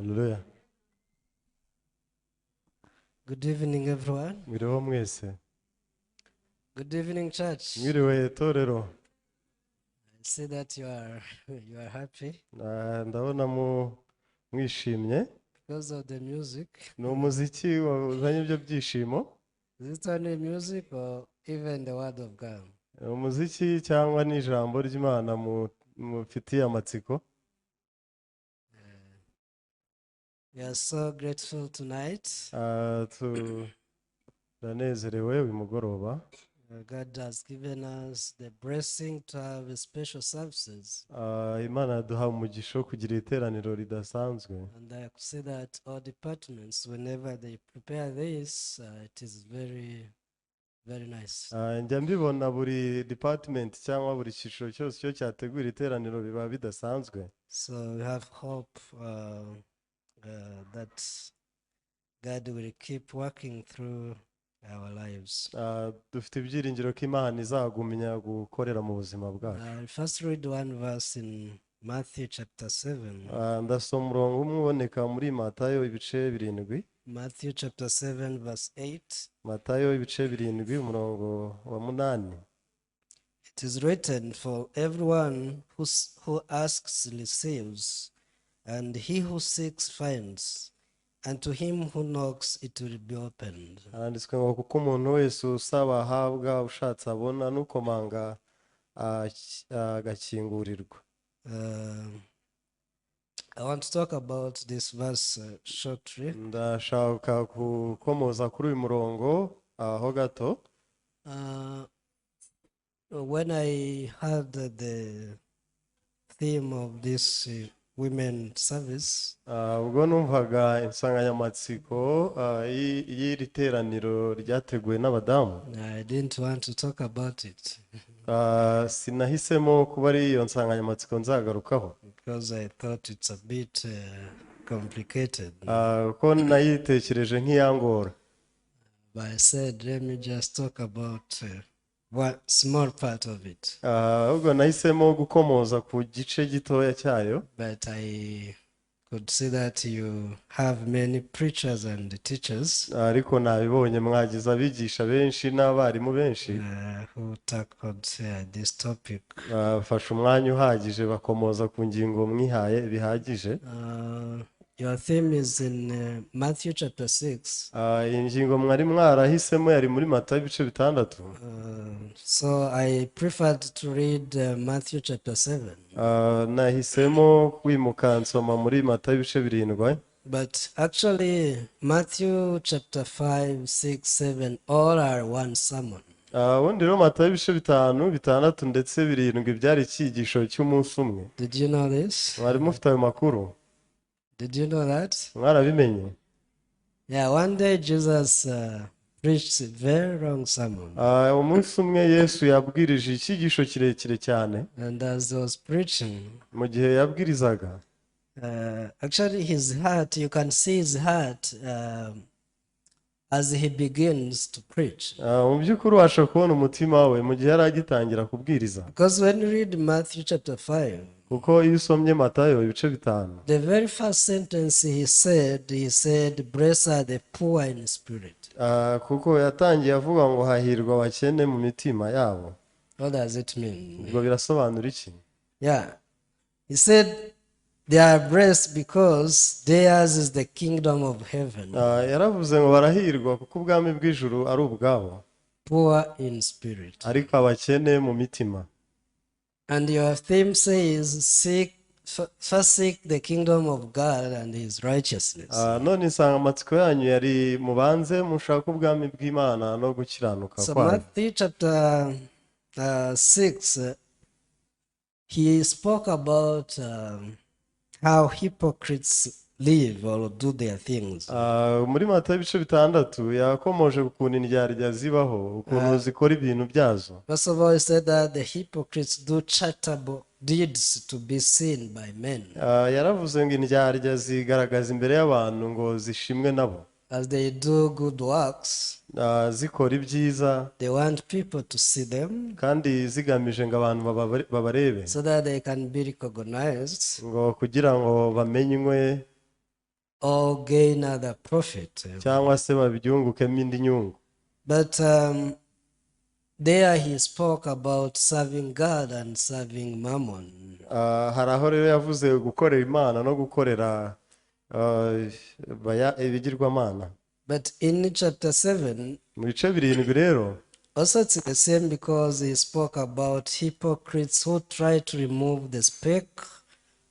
Haleluya. Good evening, everyone. Mwiriweho mwese. Good evening, church. Mwiriwe torero. I see that you are happy Ah, ndabona mu mwishimye because of the music. Ni umuziki wazanye ibyo byishimo. Is it only music or even the word of God? Ni umuziki cyangwa ni ijambo ry'Imana mu- mufitiye amatsiko? We are so grateful tonight. Ah, turanezerewe uyu mugoroba. God has given us the blessing to have special services. Ah, Imana yaduhaye umugisha wo kugira iteraniro ridasanzwe. And I could see that all departments, whenever they prepare this, it is very, very nice. Ah, njya mbibona buri department cyangwa buri cyiciro cyose cyo cyategura iteraniro biba bidasanzwe. So we have hope that God will keep working through our lives. Ah, dufite ibyiringiro ko Imana izagumya gukorera mu buzima bwacu. I'll first read one verse in Matthew chapter 7. Ah, ndasoma umurongo umwe uboneka muri Matayo ibice 7. Matthew chapter 7, verse 8. Matayo ibice 7 umurongo wa 8. It is written, "For everyone who asks receives, and he who seeks finds, and to him who knocks it will be opened." Handitswe ngo kuko umuntu wese usaba ahabwa, ushatse abona, n'ukomanga agakingurirwa. I want to talk about this verse shortly. Ndashaka gukomoza kuri uyu murongo aho gato. When I heard the theme of this women service, Ah, ubwo numvaga insanganyamatsiko y'iri teraniro ryateguwe n'abadamu, I didn't want to talk about it sinahisemo kuba ari iyo nsanganyamatsiko nzagarukaho because I thought it's a bit complicated. Kuko nayitekereje nk'iyangora. But I said, let me just talk about one small part of it. Ah, ahubwo nahisemo gukomoza ku gice gitoya cyayo. But I could see that you have many preachers and teachers Ariko nabibonye mwagize abigisha benshi n'abarimu benshi who tackled this topic. Bafashe umwanya uhagije bakomoza ku ngingo mwihaye bihagije. Your theme is in Matthew chapter 6. Ah, iyi ngingo mwari mwarahisemo yari muri Matayo ibice 6. So I preferred to read Matthew chapter 7. Ah, nahisemo kwimuka nsoma muri Matayo ibice 7. But actually, Matthew chapter 5, 6, 7, all are one sermon. Ah, ubundi rero Matayo ibice 5, 6 ndetse 7 byari icyigisho cy'umunsi umwe. Did you know this? Mwari mufite ayo makuru? Did you know that? Mwarabimenye? Yeah, one day Jesus preached a very long sermon. Ah, umunsi umwe Yesu yabwirije icyigisho kirekire cyane. And as he was preaching, Mu gihe yabwirizaga, actually, his heart, you can see his heart as he begins to preach. Mu by'ukuri ubasha kubona umutima we mu gihe yari agitangira kubwiriza. Because when you read Matthew chapter 5, Kuko iyo usomye Matayo ibice 5, the very first sentence he said, "Blessed are the poor in spirit." Kuko yatangiye avuga ngo hahirwa abakene mu mitima yabo. What does it mean? Ubwo birasobanura iki? Yeah. He said, "They are blessed because theirs is the kingdom of heaven." Ah, yaravuze ngo barahirwa kuko ubwami bw'ijuru ari ubwabo. Poor in spirit. Ariko abakene mu mitima. And your theme says, first seek the kingdom of God and his righteousness. Ah, none insanganyamatsiko yanyu yari mubanze mushake ubwami bw'Imana no gukiranuka So kwayo. Matthew chapter 6, he spoke about how hypocrites live or do their things. Ah, muri Matayo ibice 6 yakomoje ku kuntu indyarya zibaho, ukuntu zikora ibintu byazo. First of all, he said that the hypocrites do charitable deeds to be seen by men. Ah, yaravuze ngo indyarya zigaragaza imbere y'abantu ngo zishimwe nabo. As they do good works, Ah, zikora ibyiza, they want people to see them kandi zigamije ngo abantu babarebe so that they can be recognized. Ngo kugira ngo bamenywe. or gain other profit. Cyangwa se babyungukemo indi nyungu. But there he spoke about serving God and serving Mammon. Ah, hari aho rero yavuze gukorera Imana no gukorera ah, ibigirwamana. But in chapter 7, Mu bice 7 rero, also it's the same because he spoke about hypocrites who try to remove the speck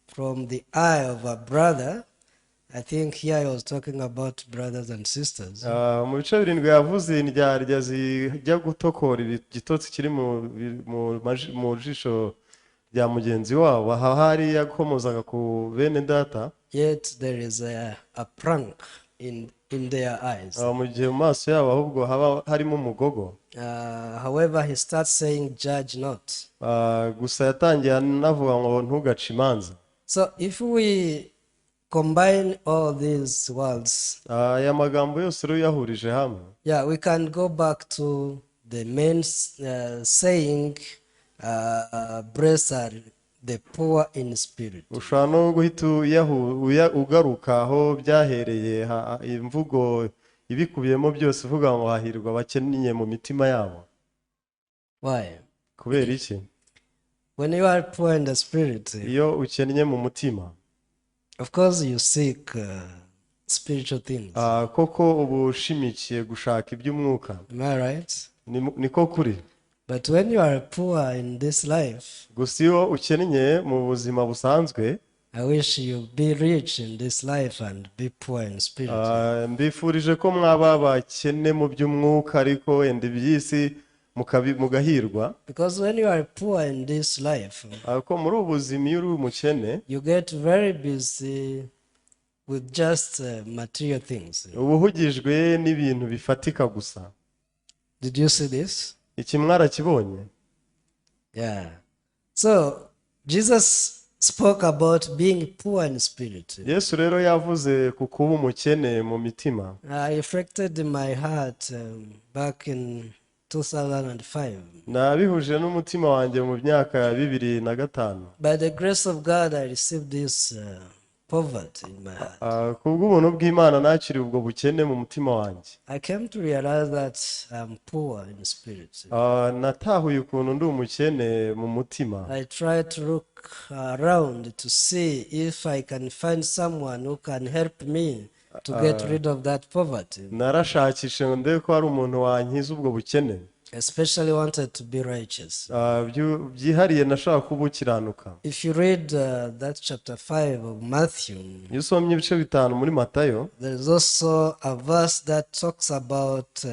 from the eye of a brother. I think here he was talking about brothers and sisters. Ah, mu bice 7 yavuze indyarya zijya gutokora igitotsi kiri mu jisho rya mugenzi wabo. Aha hari yakomozaga ku bene data. Yet there is a plank in their eyes. Ah, mu gihe mu maso yabo ahubwo haba harimo umugogo. However, he starts saying, "Judge not." Ah, gusa yatangiye anavuga ngo ntugace imanza. So if we combine all these words, Ah, aya magambo yose rero uyahurije hamwe, yeah, we can go back to the main saying, "Blessed are the poor in spirit." ushobora no guhita ugaruka aho byahereye, imvugo ibikubiyemo byose ivuga ngo hahirwa abakennye mu mitima yabo. Why? Kubera iki? When you are poor in the spirit, Iyo ukennye mu mutima, of course you seek spiritual things. Ah, koko uba ushimikiye gushaka iby'umwuka. Am I right? Niko kuri. But when you are poor in this life, Gusa iyo ukennye mu buzima busanzwe, I wish you be rich in this life and be poor in spirit. Ah, mbifurije ko mwaba abakene mu by'umwuka ariko wenda iby'isi mugahirwa. Because when you are poor in this life, Ah, ko muri ubu buzima iyo uri umukene, you get very busy with just material things. Uba uhugijwe n'ibintu bifatika gusa. Did you see this? Iki mwarakibonye? Yeah. So Jesus spoke about being poor in spirit. Yesu rero yavuze ku kuba umukene mu mitima. I reflected in my heart back in 2005. Nabihuje n'umutima wanjye mu myaka ya 2005. By the grace of God, I received this poverty in my heart. Ah, kubw'ubuntu bw'Imana nakiriye ubwo bukene mu mutima wanjye. I came to realize that I'm poor in spirit. Ah, natahuye ukuntu ndi umukene mu mutima. I tried to look around to see if I can find someone who can help me to get rid of that poverty. Narashakishe ngo ndebe ko hari umuntu wankiza ubwo bukene. Especially wanted to be righteous. Ah, byihariye nashaka kuba ukiranuka. If you read that chapter 5 of Matthew, Iyo usomye ibice 5 muri Matayo, there is also a verse that talks about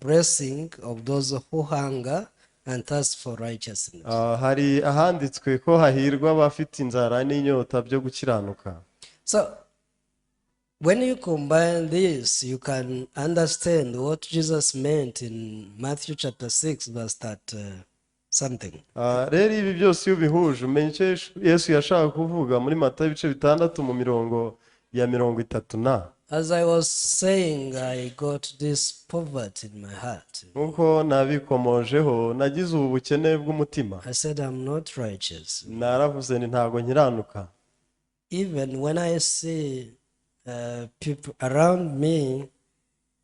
blessing of those who hunger and thirst for righteousness. Ah, hari ahanditswe ko hahirwa abafite inzara n'inyota byo gukiranuka. So, when you combine this, you can understand what Jesus meant in Matthew chapter 6, verse that something. Ah, rero ibi byose iyo ubihuje umenya icyo Yesu yashaka kuvuga muri Matayo ibice 6 mu mirongo ya 30 na. As I was saying, I got this poverty in my heart. Nk'uko nabikomojeho nagize ubu bukene bw'umutima. I said, "I'm not righteous." Naravuze nti ntabwo nkiranuka. Even when I see people around me,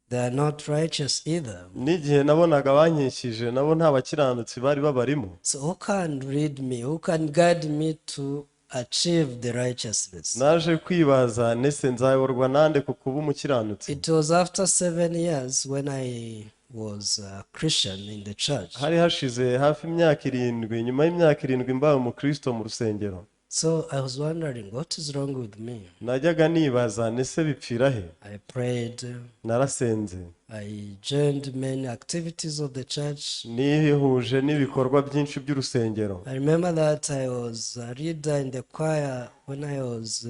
they are not righteous either. N'igihe nabonaga abankikije nabo nta bakiranutsi bari babarimo. So, who can lead me? Who can guide me to achieve the righteousness? Naje kwibaza nese nzayoborwa nande ku kuba umukiranutsi? It was after 7 years when I was a Christian in the church. Hari hashize hafi imyaka 7, nyuma y'imyaka 7 mbaye umukristo mu rusengero. So I was wondering, what is wrong with me? Najyaga nibaza nese bipfira he? I prayed, Narasenze. I joined many activities of the church. Nihuje n'ibikorwa byinshi by'urusengero. I remember that I was a leader in the choir when I was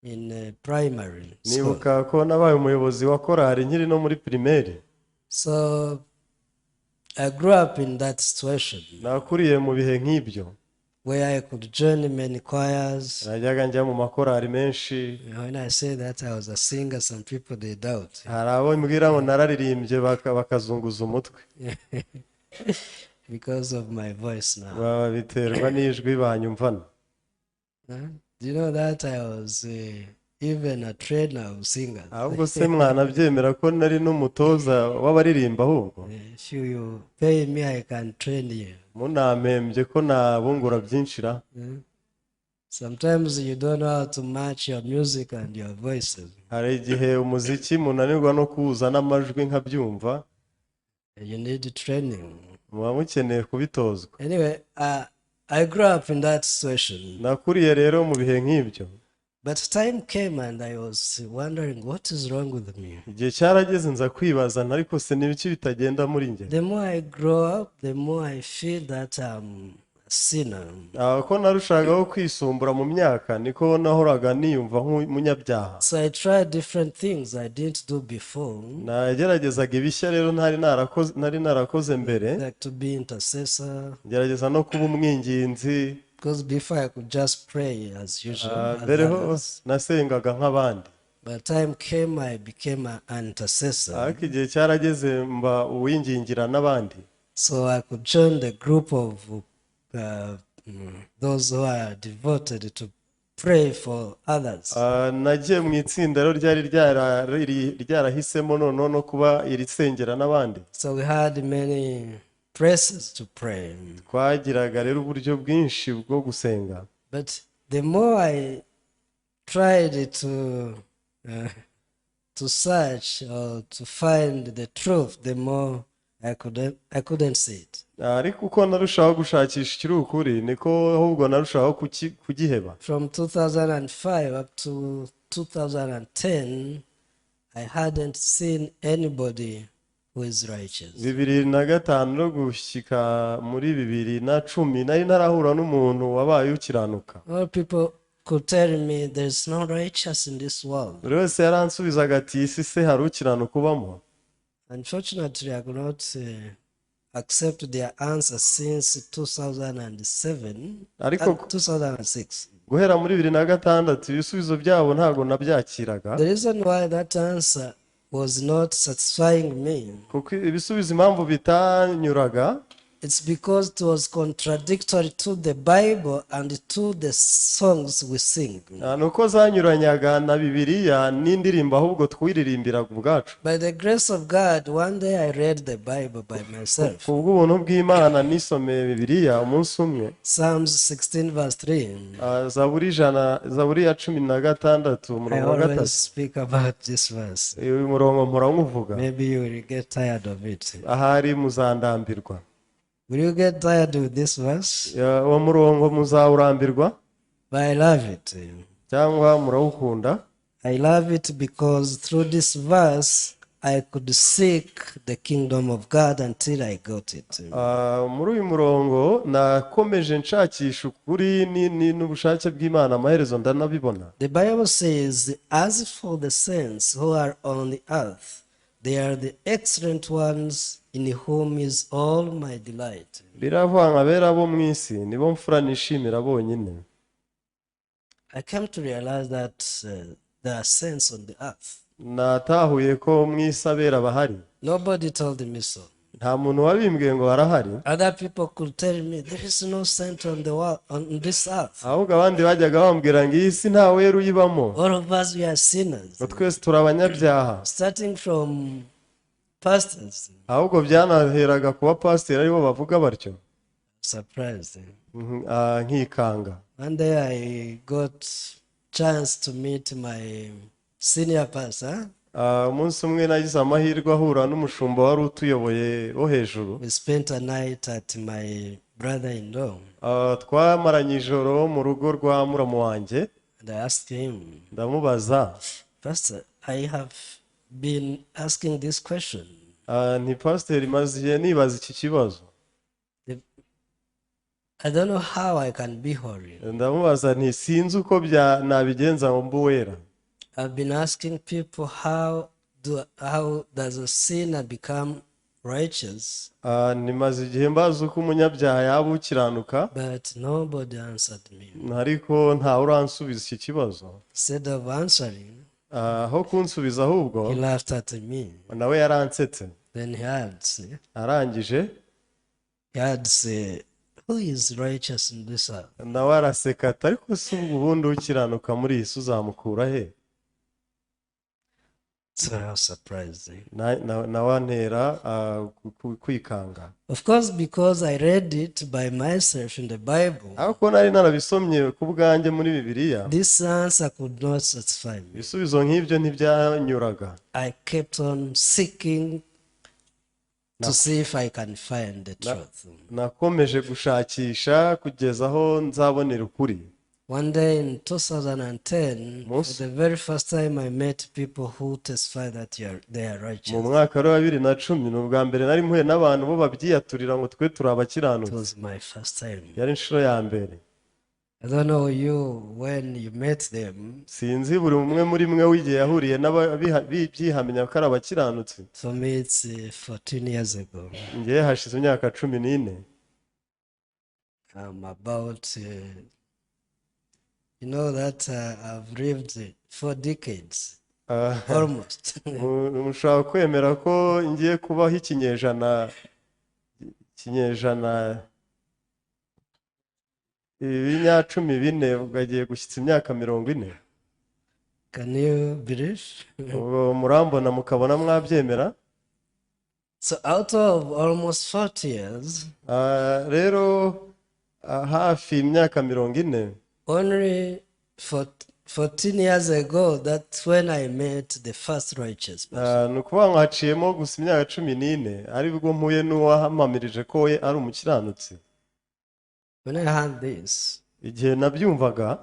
in primary school. Nibuka ko nabaye umuyobozi wa korali nkiri no muri primaire. So I grew up in that situation Nakuriye mu bihe nk'ibyo where I could join many choirs. Najyaga njya mu makorali menshi. When I say that I was a singer, some people, they doubt Hari abo mbwira ngo nararirimbye bakazunguza umutwe because of my voice now. Biterwa n'ijwi banyumvana. Huh? Do you know that I was even a trainer of singers. Ahubwo se mwanabyemera ko nari n'umutoza w'abaririmba ahubwo. If you pay me, I can train you. Munampembye ko nabungura byinshi ra. Sometimes you don't know how to match your music and your voices. Hari igihe umuziki munanirwa no kuwuza n'amajwi nkabyumva. You need training. Muba mukeneye kubitozwa. Anyway, I grew up in that situation. Nakuriye rero mu bihe nk'ibyo. But time came and I was wondering what is wrong with me. Igihe cyarageze nza kwibaza nti ariko se n'ibiki bitagenda muri njye? The more I grow up, the more I feel that I'm a sinner. Ah, ko narushagaho kwisumbura mu myaka niko nahoraga niyumva nk'umunyabyaha. So I tried different things I didn't do before, Nageragezaga ibishya rero ntari narakoze nari narakoze mbere. Like to be intercessor. Ngerageza no kuba umwinginzi. Because before I could just pray as usual, Ah, as mbere ho others. Nasengaga nk'abandi. But time came, I became an intercessor. Ariko igihe cyarageze mba uwingingira n'abandi. So I could join the group of those who are devoted to pray for others. Ah, nagiye mu itsinda rero ryari ryarahisemo noneho no kuba irisengera n'abandi. So we had many places to pray. Twagiraga rero uburyo bwinshi bwo gusenga. But the more I tried to search or to find the truth, the more I couldn't see it. Ariko uko narushaho gushakisha ikiri ukuri niko ahubwo narushaho kugiheba. From 2005 up to 2010, I hadn't seen anybody who is righteous. 2005 no gushyika muri 2010 nari ntarahura n'umuntu wabaye ukiranuka. All people could tell me there's no righteous in this world. Buri wese yaransubizaga ati isi se hari ukiranuka ubamo? Unfortunately, I could not accept their answer since 2007, Ariko 2006. Guhera muri 2006 ibisubizo byabo ntabwo nabyakiraga. The reason why that answer was not satisfying me, Kuko ibisubizo impamvu bitanyuraga, it's because it was contradictory to the Bible and to the songs we sing. Ah, ni uko zanyuranyaga na Bibiliya n'indirimbo ahubwo twiririmbiraga ubwacu. By the grace of God, one day I read the Bible by myself. Ku bw'ubuntu bw'Imana nisomeye Bibiliya umunsi umwe. Psalms 16, verse 3. Ah, Zaburi ijana Zaburi ya 16 I umurongo wa 3. Always speak about this verse. Uyu murongo mpora nkuvuga. Maybe you will get tired of it. Ahari muzandambirwa. Will you get tired with this verse? Ya, uwo murongo muzawurambirwa? But I love it. Cyangwa murawukunda? I love it because through this verse, I could seek the kingdom of God until I got it. Ah, muri uyu murongo nakomeje nshakisha ukuri n'ubushake bw'Imana amaherezo ndanabibona. The Bible says, "As for the saints who are on the earth, they are the excellent ones in whom is all my delight." Biravuga ngo abera bo mu isi nibo mfura nishimira bonyine. I came to realize that there are saints on the earth. Natahuye ko mu isi abera bahari. Nobody told me so. Nta muntu wabimbwiye ngo barahari. Other people could tell me there is no saint on the world, on this earth. Ahubwo abandi bajyaga bambwira ngo iyi si nta wera uyibamo. All of us, we are sinners. Ngo twese turi abanyabyaha. Starting from pastors. Ahubwo byanaheraga ku bapasiteri aribo bavuga batyo. Surprised. Ah, nkikanga. One day I got chance to meet my senior pastor. Ah, umunsi umwe nagize amahirwe ahura n'umushumba wari utuyoboye wo hejuru. We spent a night at my brother-in-law, Ah, twamaranye ijoro mu rugo rwa muramu wanjye. And I asked him, Ndamubaza, "Pastor, I have been asking this question. Ah, nti pasiteri maze igihe nibaza iki kibazo. I don't know how I can be holy. Ndamubaza nti sinzi uko nabigenza ngo mbe uwera. I've been asking people how does a sinner become righteous, Ah, nimaze igihe mbaza uko umunyabyaha yaba ukiranuka, but nobody answered me." Ariko ntawe uransubiza iki kibazo. Instead of answering, Ah, aho kunsubiza ahubwo he laughed at me. Nawe yaransetse. Then he adds, Arangije he adds, "Who is righteous in this earth?" nawe araseka ati ariko se ubwo ubundi ukiranuka muri iyi si uzamukura he? So I was surprised. Nawe antera kwikanga. Of course, because I read it by myself in the Bible, Ariko nari narabisomye ku bwanjye muri Bibiliya, this answer could not satisfy me. Ibisubizo nk'ibyo ntibyanyuraga. I kept on seeking to see if I can find the truth. Nakomeje gushakisha kugeza aho nzabonera ukuri. One day in 2010, for Most- the very first time, I met people who testify that they are Mu righteous. mwaka wa 2010 ni ubwa mbere nari mpuye n'abantu bo babyiyaturira ngo twe turi It abakiranutsi. Was my first time. Yari inshuro ya mbere. I don't know you when you met them. Sinzi buri umwe muri mwe w'igihe yahuriye n'ababyihamya ko ari abakiranutsi. For me, it's 14 years ago. Ngewe hashize imyaka 14. I'm about, you know, that I've lived 4 decades almost. Mushobora kwemera ko ngiye kubaho ikinyejana ibinyacumi bine ugagiye gushyitsa imyaka 40. Can you believe? Ubwo murambona mukabona mwabyemera? So, out of almost 40 years, Rero hafi imyaka 40, only for 14 years ago, that's when I met the first righteous person. Ni ukuvuga ngo haciyemo gusa imyaka 14 aribwo mpuye n'uwampamirije ko we ari umukiranutsi. When I heard this, Igihe nabyumvaga,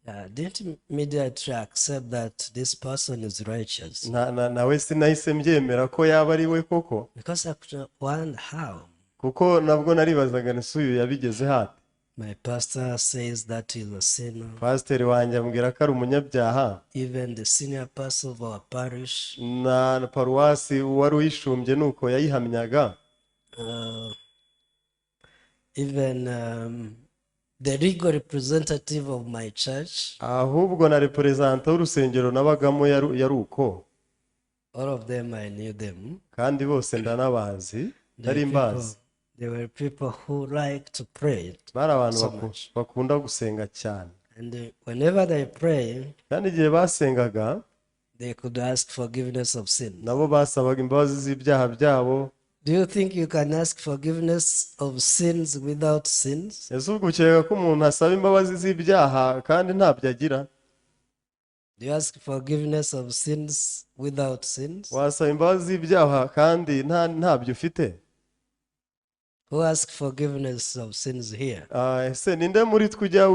I didn't immediately accept that this person is righteous nawe sinahise mbyemera ko yaba ari we koko, because I could wonder how. Kuko nabwo naribazaga nti uyu yabigeze hate? My pastor says that he's a sinner. Pasiteri wanjye ambwira ko ari umunyabyaha. Even the senior pastor of our parish, Na paruwasi wari uyishumbye nuko yayihamyaga. Even the legal representative of my church, Ahubwo na reperezanta w'urusengero nabagamo yari uko. All of them, I knew them. Kandi bose ndanabazi. They Nari were mbazi. people, they were people who like to pray Bari abantu so much. bakunda gusenga cyane. And whenever they pray, Kandi igihe basengaga, they could ask forgiveness of sin. Nabo basabaga imbabazi z'ibyaha byabo. Do you think you can ask forgiveness of sins without sins? Ese ubwo ukeka ko umuntu asaba imbabazi z'ibyaha kandi ntabyo agira? Do you ask forgiveness of sins without sins? Wasaba imbabazi z'ibyaha kandi ntabyo ufite? Who ask forgiveness of sins here? Ese ninde muri twe ujya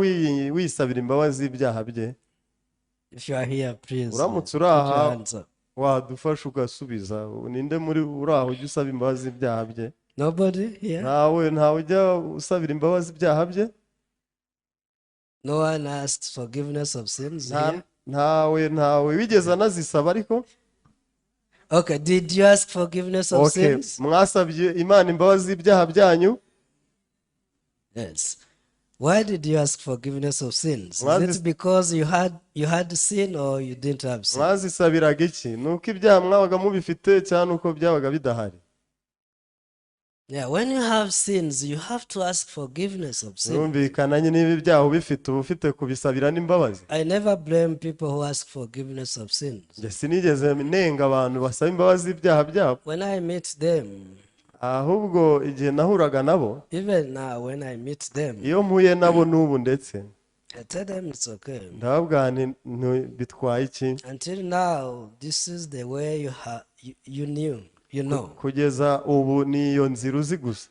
wisabira imbabazi z'ibyaha bye? If you are here, please Uramutse put uri your aha, hands up. wadufasha ugasubiza. Ninde muri uri aho ujya usaba imbabazi z'ibyaha bye? Nobody here? Ntawe ujya usabira imbabazi ibyaha bye? No one asks forgiveness of sins here? Ntawe wigeze anazisaba ariko? Okay, did you ask forgiveness of Okay, sins? mwasabye Imana imbabazi z'ibyaha byanyu? Yes. Why did you ask forgiveness of sins? Is it because you had sin or you didn't have sin? Mwazisabiraga iki? Ni uko ibyaha mwabaga mubifite cyangwa ni uko byabaga bidahari? Yeah, when you have sins, you have to ask forgiveness of sin. Birumvikana nyine, niba ibyaha ubifite uba ufite kubisabira n'imbabazi. I never blame people who ask forgiveness of sins. Njye sinigeze nenga abantu basaba imbabazi z'ibyaha byabo. When I meet them, Ahubwo igihe nahuraga nabo, even now when I meet them, iyo mpuye nabo n'ubu ndetse, I tell them it's okay. ndababwira nti bitwaye iki? Until now, this is the way you have you, you knew, you know. Kugeza ubu ni iyo nzira uzi gusa.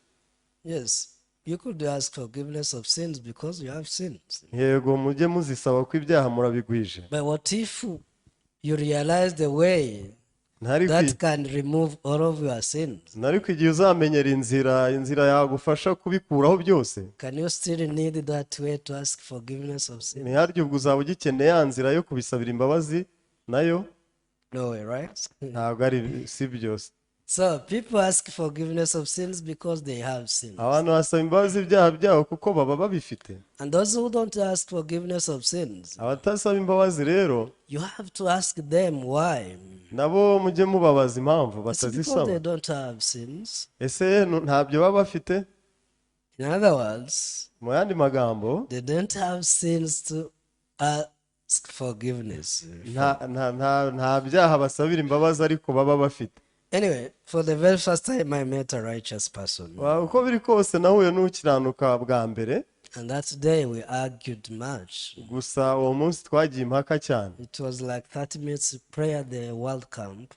Yes, you could ask forgiveness of sins because you have sins. Yego, mujye muzisaba ko ibyaha murabigwije. But what if you realize the way Ntari that can remove all of your sins? Ariko igihe uzamenyera inzira yagufasha kubikuraho byose, Can you still need that way to ask forgiveness of sin? Ntiharya ubwo uzaba ugikeneye ya nzira yo kubisabira imbabazi nayo? No way, right? Ntabwo ari si byose. So people ask forgiveness of sins because they have sins. Abantu basaba imbabazi z'ibyaha byabo kuko baba babifite. And those who don't ask forgiveness of sins, Abatasaba imbabazi rero, you have to ask them why. Nabo mujye mubabaza impamvu It's because batazisaba. They don't have sins. Ese ntabyo baba bafite? In other words, Mu yandi magambo, they don't have sins to forgiveness. Nta byaha basabira imbabazi ariko baba bafite. Anyway, for the very first time, I met a righteous person. Uko biri kose nahuye n'ukiranuka bwa mbere. And that day we argued much. Gusa uwo munsi twagiye impaka cyane. It was like 30 minutes prayer at the World Camp.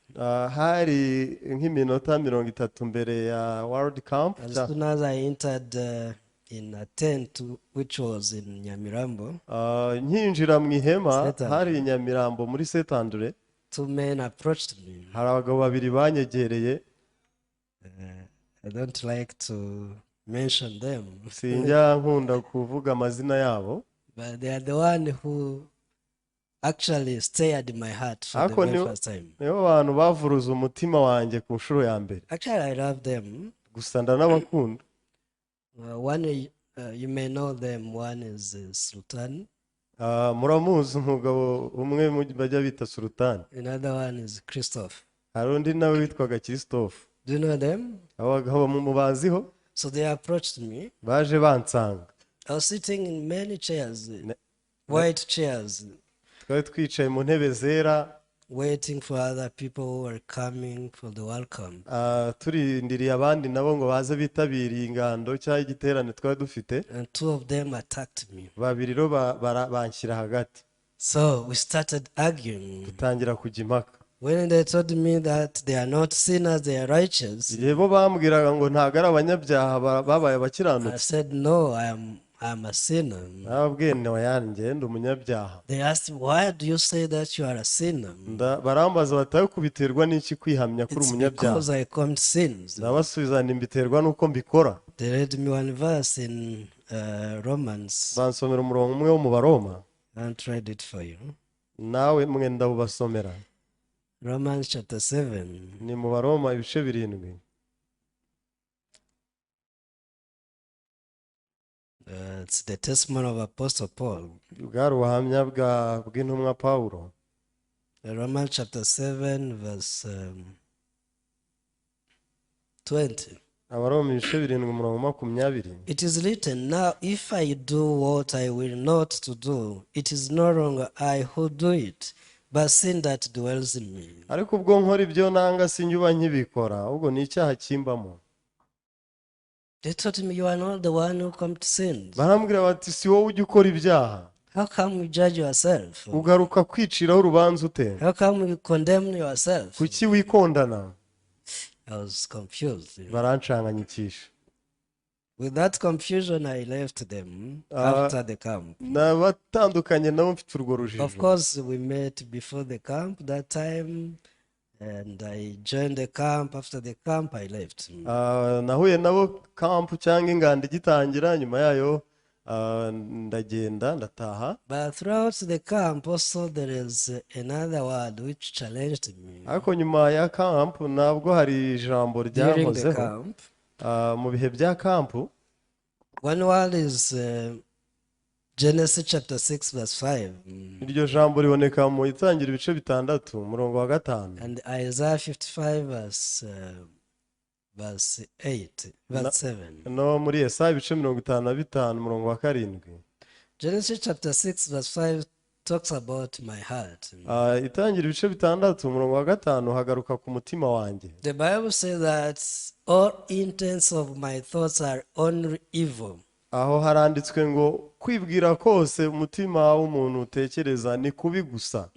Hari nk'iminota 30 mbere ya World Camp. As soon as I entered in a tent, which was in Nyamirambo, Nkinjira mu ihema hari i Nyamirambo muri Saint Andre, two men approached me. Hari abagabo babiri banyegereye. I don't like to mention them. Sinjya nkunda kuvuga amazina yabo. But they are the one who actually stirred my heart for the very first time. Nibo bantu bavuruza umutima wanjye ku nshuro ya mbere. Actually, I love them. Gusa ndanabakunda. One, you may know them. One is Sultan. Muramuzi umugabo umwe bajya bita Sultan. Another one is Christophe. Hari undi nawe witwaga Christophe. Do you know them? Abagabo mubaziho. So they approached me. Baje bansanga. I was sitting in many chairs, white chairs. Twari twicaye mu ntebe zera. Waiting for other people who were coming for the welcome. Turindiriye abandi nabo ngo baze bitabiriye ingando cyangwa igiterane twari dufite. And two of them attacked me. Babiri ro banshyira hagati. So we started arguing. Dutangira kujya impaka. When they told me that they are not sinners, they are righteous. Igihe bo bambwiraga ngo ntago ari abanyabyaha babaye abakiranutsi. I said no, I am a sinner. Nababwiye nti oya njye ndi umunyabyaha. They asked, why do you say that you are a sinner? Barambaza bati ariko ubiterwa n'iki kwihamya kuri umunyabyaha? It's because I commit sins. Ndabasubiza nti mbiterwa n'uko mbikora. They read me one verse in Romans. Bansomera umurongo umwe wo mu Baroma. And read it for you. Nawe mwe ndawubasomera. Romans chapter 7. Ni mu Baroma ibice 7. It's the testimony of Apostle Paul. Bwari ubuhamya bw'intumwa Paulo. Romans chapter 7 verse 20. Abaroma ibice 7 umurongo 20. It is written, now if I do what I will not to do, it is no longer I who do it, but sin that dwells in me. Ariko ubwo nkora ibyo nanga sinjye nkibikora, ahubwo ni icyaha kimbamo. They told me, you are not the one who commits sins. Barambwira bati si wowe ujya ukora ibyaha. How come you judge yourself? Ugaruka kwiciraho urubanza ute? How come you condemn yourself? Kuki wikondana? I was confused. Barancanganyikisha. With that confusion, I left them after the camp. Nabatandukanye nabo mfite urwo rujijo. Of course, we met before the camp that time. And I joined the camp. After the camp, I left. Nahuye nabo camp cyangwa inganda igitangira, nyuma yayo ndagenda ndataha. But throughout the camp also there is another word which challenged me. Ariko nyuma ya camp nabwo hari ijambo ryankozeho. Mu bihe bya camp. One word is Genesis chapter 6 verse 5. Iryo jambo riboneka mu Itangira ibice 6 umurongo wa 5. And Isaiah 55 verse 8 verse 7. No muri Yesaya ibice 55 umurongo wa 7. Genesis chapter 6 verse 5 talks about my heart. Itangira ibice 6 umurongo wa 5 hagaruka ku mutima wanjye. The Bible says that all intents of my thoughts are only evil. Aho haranditswe ngo kwibwira kose umutima w'umuntu utekereza ni kubi gusa.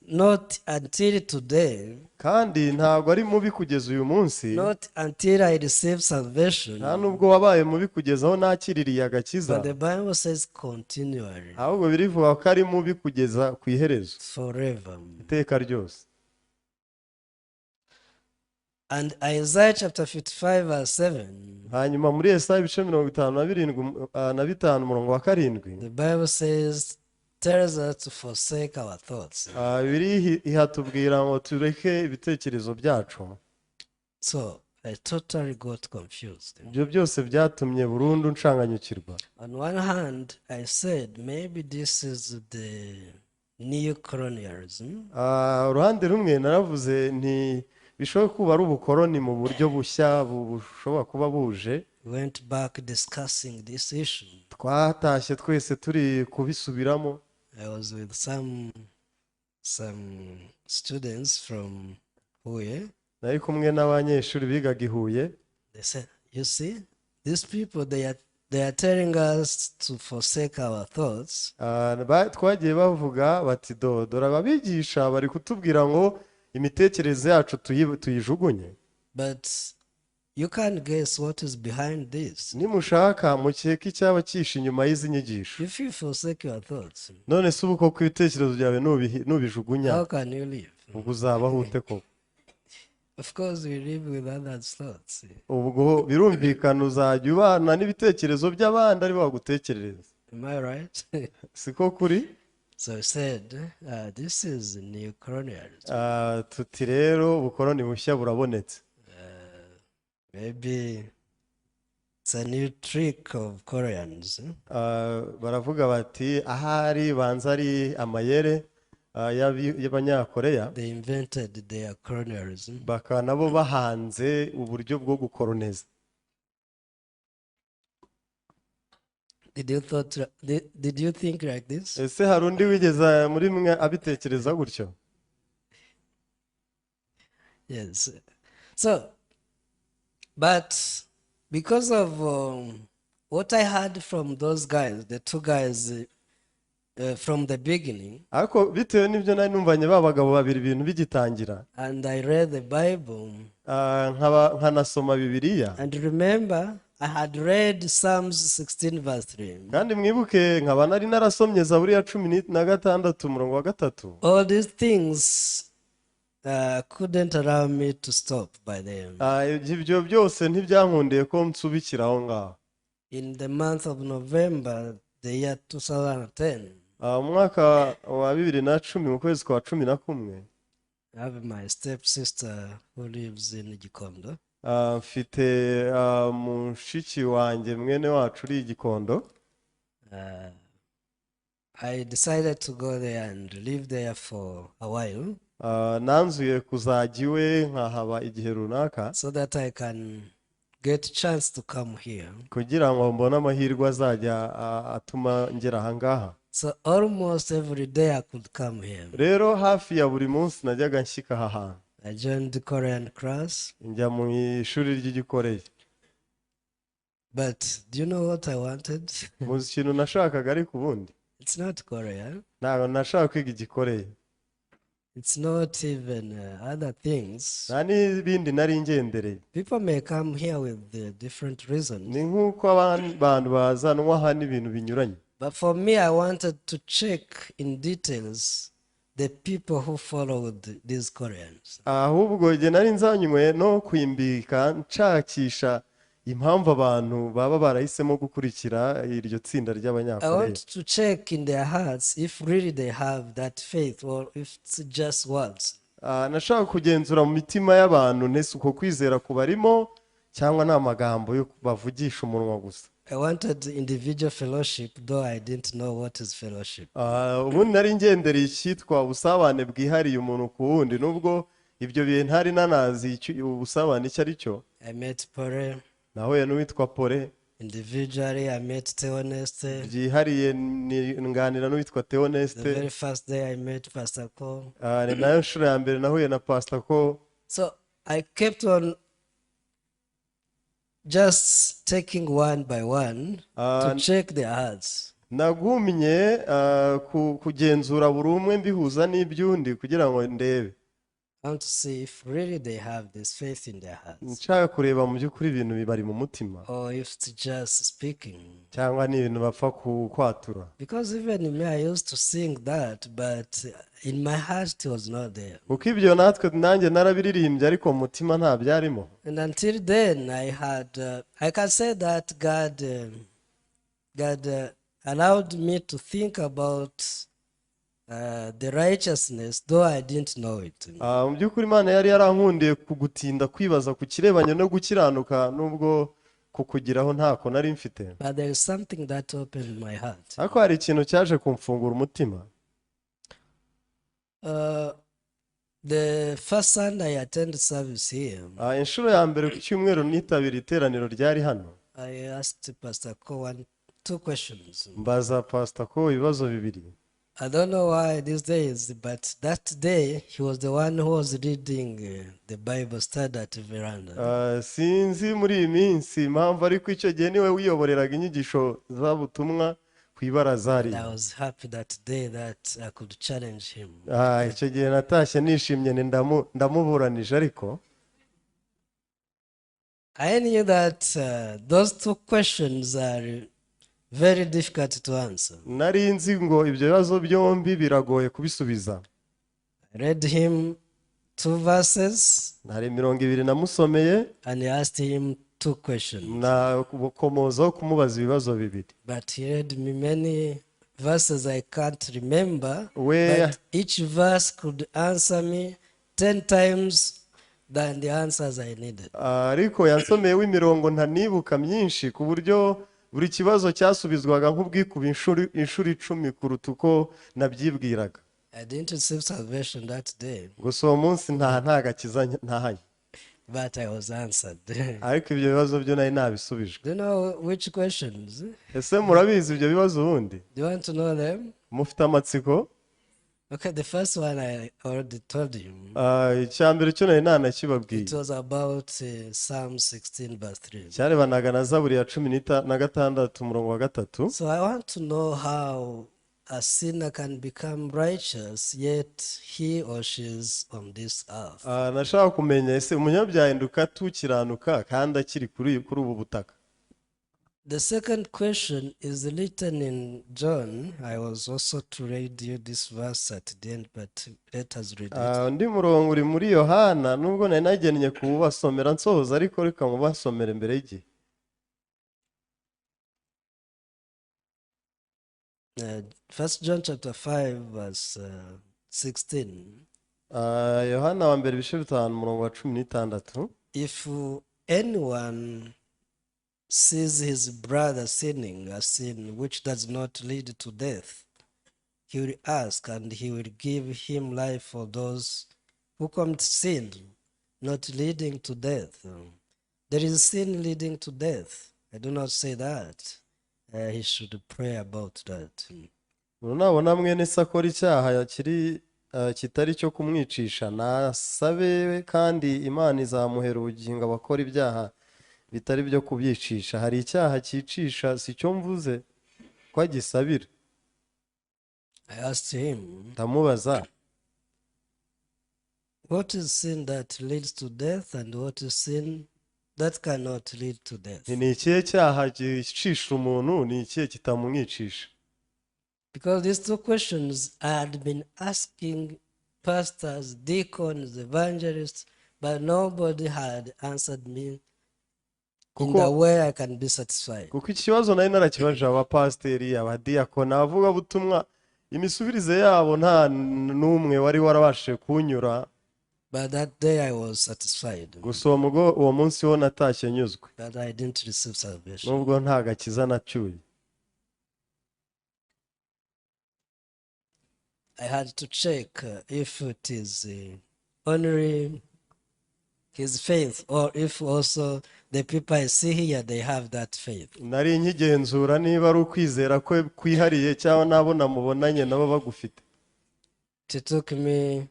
Not until today. Kandi ntabwo ari mubi kugeza uyu munsi. Not until I receive salvation. Nta nubwo wabaye mubi kugeza aho nakiririye agakiza. But the Bible says continually. Ahubwo birivuga ko ari mubi kugeza ku iherezo. Forever. Iteka ryose. And Isaiah chapter 55 verse 7. Hanyuma muri Yesaya ibice 55 umurongo wa 7. The Bible says tells us to forsake our thoughts. Bibiliya ihatubwira ngo tureke ibitekerezo byacu. So I totally got confused. Ibyo byose byatumye burundu ncanganyukirwa. On one hand, I said maybe this is the new colonialism. Uruhande rumwe naravuze nti bishobora kuba ari ubukoroni mu buryo bushya bushobora kuba buje. We went back discussing this issue. Twatashye twese turi kubisubiramo. I was with some students from Huye. Nari kumwe n'abanyeshuri bigaga i Huye. They said, "You see, these people, they are telling us to forsake our thoughts, Ah, twagiye bavuga bati do dore ababigisha bari kutubwira ngo imitekerereze yacu tuyijugunye. But you can't guess what is behind this. Nimushaka mukeke icyaba cyihishe inyuma y'izi nyigisho. If you forsake your thoughts, None se ubu koko ibitekerezo byawe nubijugunya, how can you live?" ubwo uzabaho ute koko? Of course, we live with others' thoughts. Ubwo birumvikana uzajya ubana n'ibitekerezo by'abandi ari bo bagutekerereza. Am I right? Siko kuri? So I said, "This is new colonialism." Ah, tuti rero ubukoroni bushya burabonetse. Maybe it's a new trick of Koreans, eh? Ah, baravuga bati ahari banza ari amayere y'Abanyakoreya. They invented their colonialism. Bakaba nabo bahanze uburyo bwo gukoroneza. Did you think like this? Ese hari undi wigeze muri mwe abitekereza gutyo? Yes. So, but because of what I heard from those guys, the two guys from the beginning, Ariko bitewe n'ibyo nari numvanye ba bagabo babiri ibintu bigitangira, and I read the Bible, nkaba nkanasoma Bibiliya, and remember, I had read Psalms 16, verse 3. Kandi mwibuke nkaba nari narasomye Zaburi ya 16 umurongo wa 3. All these things couldn't allow me to stop by them. Ibyo byose ntibyankundiye ko nsubikira aho ngaho. In the month of November, the year 2010, Mu mwaka wa 2010 mu kwezi kwa 11, I have my stepsister who lives in Gikondo. Mfite mushiki wanjye mwene wacu uri i Gikondo. I decided to go there and live there for a while Nanzuye kuzajya iwe nkahaba igihe runaka so that I can get chance to come here. Kugira ngo mbone amahirwe azajya atuma ngera aha ngaha. So almost every day I could come here. Rero hafi ya buri munsi najyaga nshyika aha hantu. I joined the Korean class, Njya mu ishuri ry'igikoreye. But do you know what I wanted? Muzi ikintu nashakaga ariko ubundi? It's not Korea. Ntabwo nashaka kwiga igikoreye. It's not even other things. Nta n'ibindi nari ngendereye. People may come here with different reasons. Ni nk'uko abantu bazanwa aha n'ibintu binyuranye. But for me, I wanted to check in details the people who followed these Koreans. Ahubwo igihe nari nzanywe no kwimbika nshakisha impamvu abantu baba barahisemo gukurikira iryo tsinda I ry'Abanyakoreya. Want to check in their hearts if really they have that faith or if it's just words. Nashaka kugenzura mu mitima y'abantu ntese uko kwizera kubarimo cyangwa ni amagambo yo bavugisha umunwa gusa. I wanted individual fellowship, though I didn't know what is fellowship. Ubundi nari ngendereye icyitwa ubusabane bwihariye umuntu ku wundi nubwo ibyo bihe ntari nanazi ubusabane icyo ari cyo. I met Pore Nahuye n'uwitwa Pore. Individually. I met Theoneste. Byihariye nganira n'uwitwa The Theoneste. very first day I met Pastor Ko. Ni nayo nshuro ya mbere nahuye na Pastor Ko. So I kept on just taking one by one to check their hearts. Nagumye kugenzura buri umwe mbihuza n'iby'undi kugira ngo ndebe. I want to see if really they have this faith in their hearts Nshaka kureba mu by'ukuri ibintu bibari mu mutima or if it's just speaking. Cyangwa ni ibintu bapfa kwatura. Because even me, I used to sing that, but in my heart it was not there. Kuko ibyo natwe nanjye narabiririmbye ariko mu mutima nta byarimo. And until then, I can say that God allowed me to think about the righteousness, though I didn't know it. Mu by'ukuri Imana yari yarankundiye kugutinda kwibaza ku kirebanye no gukiranuka nubwo kukugiraho ntako nari mfite. But there is something that opened my heart. Ariko hari ikintu cyaje kumfungura umutima. The first Sunday I attended service here, Inshuro ya mbere ku cyumweru nitabira iteraniro ryari hano, I asked Pastor Ko two questions. Mbaza Pastor Ko ibibazo bibiri. I don't know why these days, but that day he was the one who was leading the Bible study at veranda. Sinzi muri iyi minsi impamvu, ariko icyo gihe niwe wiyoboreraga inyigisho z'ubutumwa ku ibaraza And I hariya. was happy that day that I could challenge him. Icyo gihe natashye nishimye, nti ndamuburanije ariko. I knew that those two questions are very difficult to answer. Nari nzi ngo ibyo bibazo byombi biragoye kubisubiza. I read him two verses Hari imirongo ibiri namusomeye, and I asked him two questions. Nakomozaho kumubaza ibibazo bibiri. But he read me many verses I can't remember. We But each verse could answer me 10 times than the answers I needed. Ariko yansomeye w'imirongo ntanibuka myinshi, ku buryo buri kibazo cyasubizwaga nk'ubwikuba inshuro 10 kuruta uko nabyibwiraga. I didn't receive salvation that day, Gusa uwo munsi nta gakiza ntahanye, but I was answered. Ariko ibyo bibazo byo nari nabisubijwe. Do you know which questions? Ese murabizi ibyo bibazo ubundi? Do you want to know them? Mufite amatsiko? Okay, the first one I already told you. Icya mbere cyo nari nanakibabwiye. It was about Psalm 16 verse 3. Cyarebanaga na Zaburi ya 16 umurongo wa 3. So I want to know how a sinner can become righteous, yet he or she is on this earth. Nashaka kumenya ese umunyabyaha ahinduka atukiranuka kandi akiri kuri ubu butaka. The second question is written in John. I was also to read you this verse at the end, but let us read it. Undi murongo uri muri Yohana, nubwo nari nagennye kuwubasomera nsohoza, ariko reka mubasomere mbere y'igihe. First John chapter 5 verse 16. Yohana wa mbere ibice 5 umurongo wa 16. If anyone sees his brother sinning a sin which does not lead to death, he will ask and he will give him life for those who commit sin not leading to death. There is sin leading to death. I do not say that. He should pray about that. Nabona mwene se akora icyaha kiri kitari cyo kumwicisha, nasabe kandi Imana izamuhera ubugingo abakora ibyaha bitari byo kubyicisha. Hari icyaha cyicisha, si cyo mvuze ko agisabira. I asked him, ndamubaza, what is sin that leads to death and what is sin that cannot lead to death? Ni ikihe cyaha gicisha umuntu, ni ikihe kitamumwicisha? Because these two questions I had been asking pastors, deacons, evangelists, but nobody had answered me in the way I can be satisfied. Kuko ikibazo nari narakibaje abapasiteri, abadiyakoni, abavugabutumwa, imisubirize yabo nta n'umwe wari warabashije kunyura. But that day I was satisfied. Gusa uwo munsi wo natashye nyuzwe. But I didn't receive salvation. Nubwo nta gakiza nacyuye. I had to check if it is only his faith or if also the people I see here, they have that faith. Nari nkigenzura niba ari ukwizera kwe kwihariye cyangwa nabo namubonanye nabo bagufite. It took me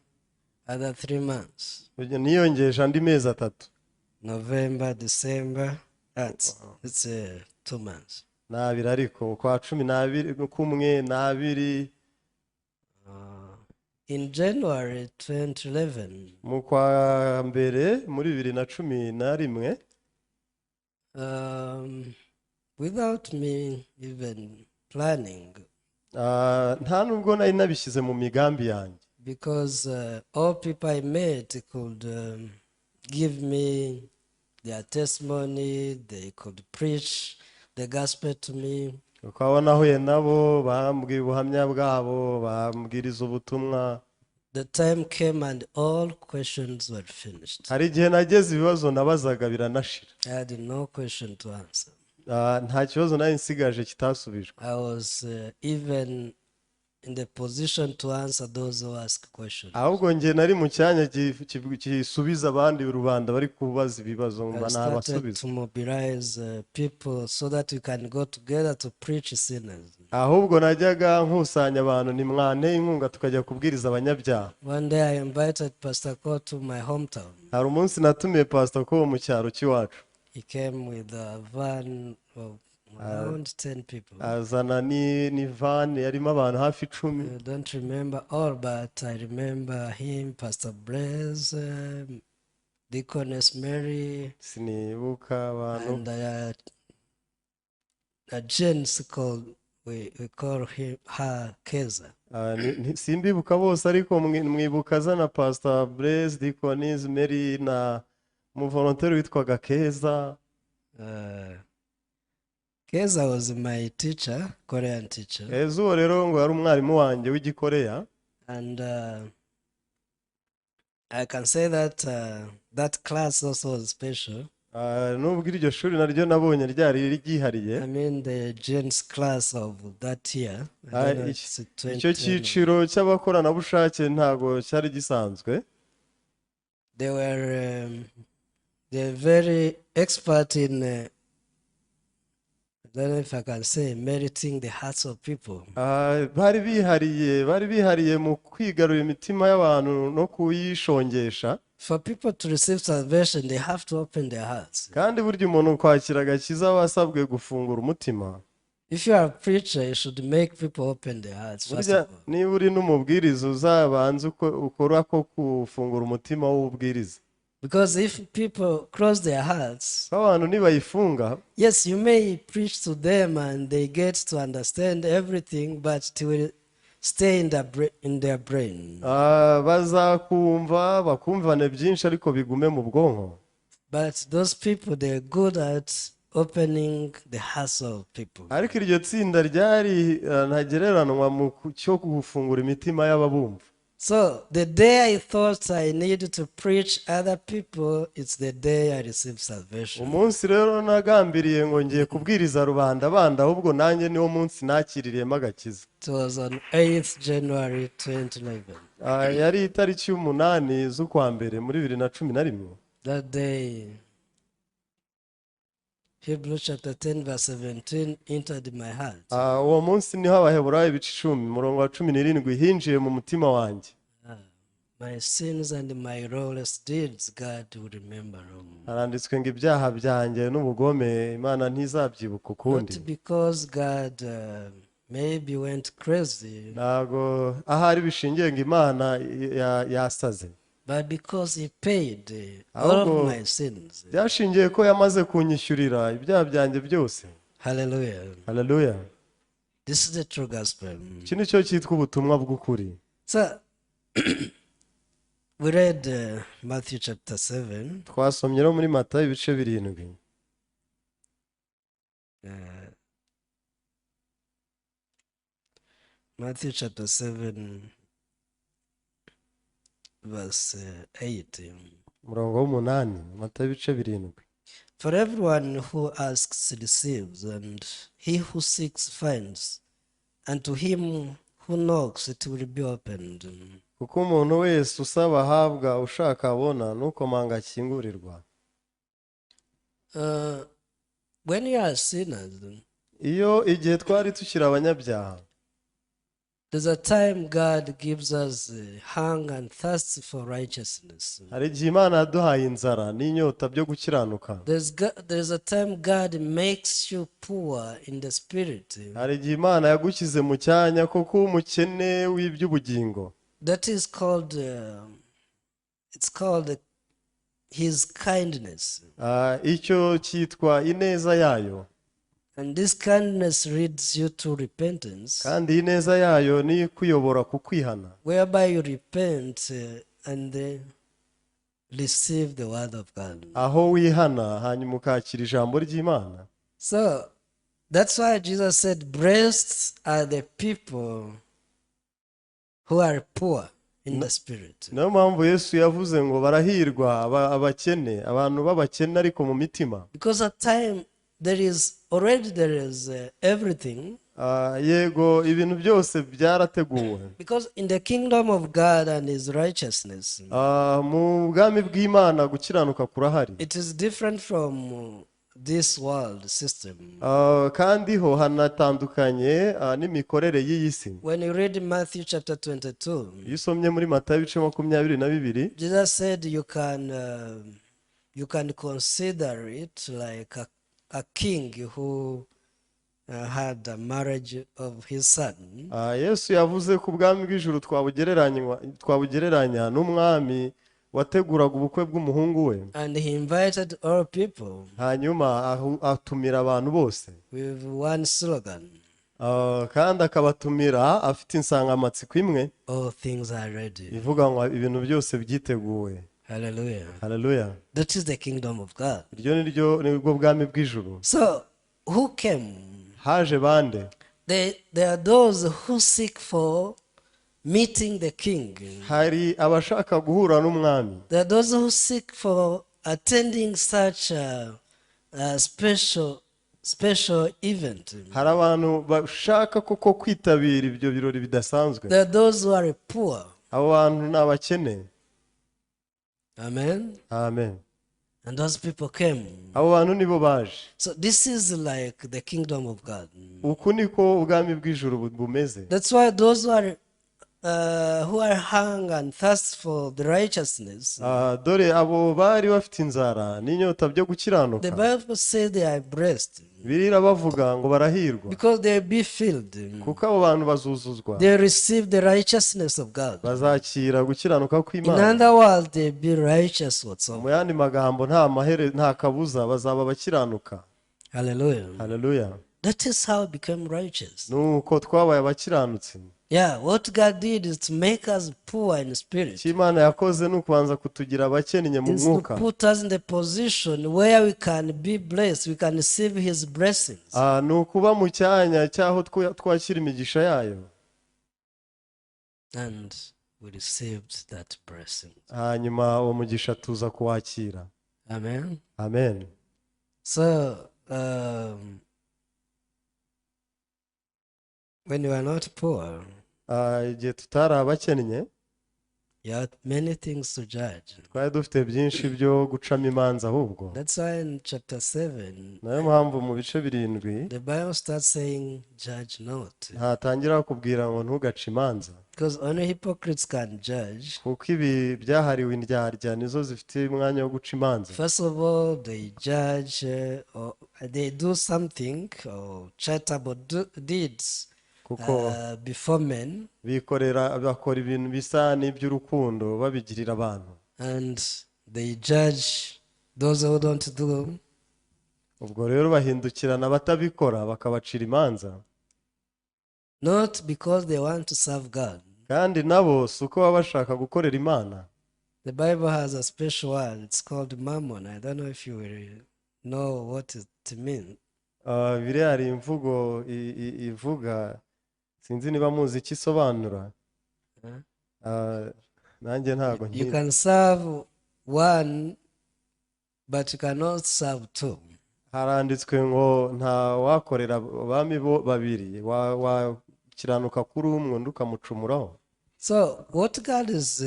other 3 months. Niyongeje andi mezi 3. November, December, it's 2 months. Nabiri ariko kwa 12 kumwe nabiri. In January 2011, mu kwa mbere muri 2011, without me even planning, nta nubwo nari nabishyize mu migambi yanjye, because all people I met could give me their testimony, they could preach the gospel to me. Kuko abo nahuye nabo bambwiye ubuhamya bwabo, bambwiriza ubutumwa. The time came and all questions were finished. Hari igihe nageze ibibazo nabazaga biranashira. I had no question to answer. Nta kibazo nari nsigaje kitasubijwe. I was even in the position to answer those who ask questions. Ahubwo njye nari mu cyanya gisubiza abandi rubanda bari kubaza ibibazo, I mba started nabasubiza. To mobilize people so that we can go together to preach sinners. Ahubwo najyaga nkusanya abantu nimwanteye inkunga tukajya kubwiriza abanyabyaha. One day I invited Pastor Ko to my hometown. Hari umunsi natumiye Pastor Ko mu cyaro cy'iwacu. He came with a van of around 10 people. Azana ni van yarimo abantu hafi 10. I don't remember all, but I remember him, Pastor Blaise, Deaconess Mary, Sinibuka abantu. And a gents called, we call him her Keza. Ah, simbibuka bose ariko mwibuka azana Pastor Blaise, Deaconess Mary na umuvolonteri witwaga Keza. Keza was my teacher, Korean teacher. Keza uwo rero ngo yari umwarimu wanjye w'igikoreya. And I can say that that class also was special. Ah, nubwo iryo shuri naryo nabonye ryari ryihariye. I mean, the gents class of that year. I Ah, don't know, it's icyo 2010. Cyiciro cy'abakoranabushake ntabwo cyari gisanzwe. They're very expert in, I don't know if I can say, meriting the hearts of people. Ah, bari bihariye mu kwigarurira imitima y'abantu no kuyishongesha. For people to receive salvation, they have to open their hearts. Kandi burya umuntu kwakira agakiza aba asabwe gufungura umutima. If you are a preacher, you should make people open their hearts first Burya of all. Niba uri n'umubwiriza uzabanze ukora ko gufungura umutima w'ubwiriza. Because if people close their hearts, Ko abantu nibayifunga, yes, you may preach to them and they get to understand everything, but it will stay in their brain. Ah, bazakumva bakumvane byinshi ariko bigume mu bwonko. But those people, they're good at opening the hearts of people. Ariko iryo tsinda ryari ntagereranwa mu cyo gufungura imitima y'ababumva. So the day I thought I needed to preach other people, it's the day I received salvation. Umunsi rero nagambiriye ngo ngiye kubwiriza rubanda bandi ahubwo nanjye niwo munsi nakiririyemo agakiza. It was on 8th January 2011. Ah, yari itariki y'umunani z'ukwa mbere muri 2011. That day, Hebrews chapter 10, verse 17 entered my heart. Ah, uwo munsi niho Abaheburayo ibice 10 umurongo wa 17 hinjiye mu mutima wanjye. My sins and my lawless deeds, God will remember them. Haranditswe ngo ibyaha byanjye n'ubugome Imana ntizabyibuka ukundi. Not because God maybe went crazy, Ntabwo ahari bishingiye ngo Imana yasaze, but because He paid all of ahubwo my sins. Byashingiye ko yamaze kunyishyurira ibyaha byanjye byose. Hallelujah. Haleluya. This is the true gospel. Iki ni cyo cyitwa ubutumwa bw'ukuri. So, we read Matthew chapter 7. Twasomye rero muri Matayo ibice 7. Matthew chapter 7, verse 8. Umurongo w'umunani, Matayo ibice 7. For everyone who asks receives, and he who seeks finds, and to him who knocks it will be opened. Kuko umuntu wese usaba ahabwa, ushaka abona, n'ukomanga akingurirwa. When you are sinners, Iyo igihe twari tukiri abanyabyaha, there's a time God gives us hunger and thirst for righteousness. Hari igihe Imana yaduhaye inzara n'inyota byo gukiranuka. There's a time God makes you poor in the spirit. Hari igihe Imana yagushyize mu cyanya ko kuba umukene w'iby'ubugingo. That is called, it's called His kindness. Ah, icyo cyitwa ineza yayo. And this kindness leads you to repentance, Kandi iyi neza yayo niyo ikuyobora ku kwihana, whereby you repent and receive the word of God. Aho wihana hanyuma ukakira ijambo ry'Imana. So that's why Jesus said, "Blessed are the people who are poor in the spirit." Niyo mpamvu Yesu yavuze ngo barahirwa abakene abantu b'abakene ariko mu mitima. Because at time there is already there is everything. Ah, yego, ibintu byose byarateguwe. Because in the kingdom of God and his righteousness, Ah, mu bwami bw'Imana gukiranuka kurahari. It is different from this world system. Ah, kandi ho hanatandukanye n'imikorere y'iyi si. When you read Matthew chapter 22, Iyo usomye muri Matayo ibice 22, Jesus said you can consider it like a king who had a marriage of his son. Ah, Yesu yavuze ko ubwami bw'ijuru twabugereranya n'umwami wateguraga ubukwe bw'umuhungu we. And he invited all people Hanyuma atumira abantu bose with one slogan: Ah, kandi akabatumira afite insanganyamatsiko imwe "All things are ready." ivuga ngo ibintu byose byiteguwe. Hallelujah. Haleluya. That is the kingdom of God. Iryo ni ryo nibwo bwami bw'ijuru. So, who came? Haje bande? They are those who seek for meeting the king. Hari abashaka guhura n'umwami. There are those who seek for attending such a special event. Hari abantu bashaka koko kwitabira ibyo birori bidasanzwe. There are those who are poor. Abo bantu ni abakene. Amen. Amen. And those people came. Abo bantu nibo baje. So this is like the kingdom of God. Uku niko ubwami bw'ijuru bumeze. That's why those who are hung and thirst for the righteousness, Ah, dore abo bari bafite inzara n'inyota byo gukiranuka, the Bible says they are blessed birira bavuga ngo barahirwa because they will be filled. Kuko abo bantu bazuzuzwa. They receive the righteousness of God. Bazakira gukiranuka In kw'Imana. other words, they be righteous whatsoever. Mu yandi magambo, nta mahere nta kabuza bazaba abakiranuka. Hallelujah. Haleluya. That is how we became righteous. Nuko twabaye abakiranutsi. Yeah, what God did is to make us poor in spirit. Icyo Imana yakoze ni ukubanza kutugira abakennye mu Is to mwuka. put us in the position where we can be blessed, we can receive His blessings. Ah, ni ukuba mu cyanya cy'aho twakira imigisha yayo. And we received that blessing. Hanyuma uwo mugisha tuza kuwakira. Amen. Amen. So, when you are not poor, Ah, igihe tutari abakennye, you have many things to judge. Twari dufite byinshi byo gucamo imanza ahubwo. That's why in chapter 7, Nayo mpamvu mu bice 7 the Bible starts saying, "Judge not." ntatangira kubwira ngo ntugace imanza. Because only hypocrites can judge. Kuko ibi byahariwe indyarya nizo zifite umwanya wo guca imanza. First of all, they judge or they do something or charitable deeds Kuko before men, bikorera bakora ibintu bisa n'iby'urukundo babigirira abantu. And they judge those who don't do. Ubwo rero bahindukirana abatabikora bakabacira imanza. Not because they want to serve God. Kandi nabo si uko baba bashaka gukorera Imana. The Bible has a special word. It's called mammon. I don't know if you will know what it means. Ah, biriya hari imvugo ivuga sinzi niba muzi icyo isobanura. Huh? Ah, nanjye ntabwo You nkizi. can serve one, but you cannot serve two. Haranditswe ngo nta wakorera abami bo babiri, wakiranuka kuri umwe undi ukamucumuraho. So, what God is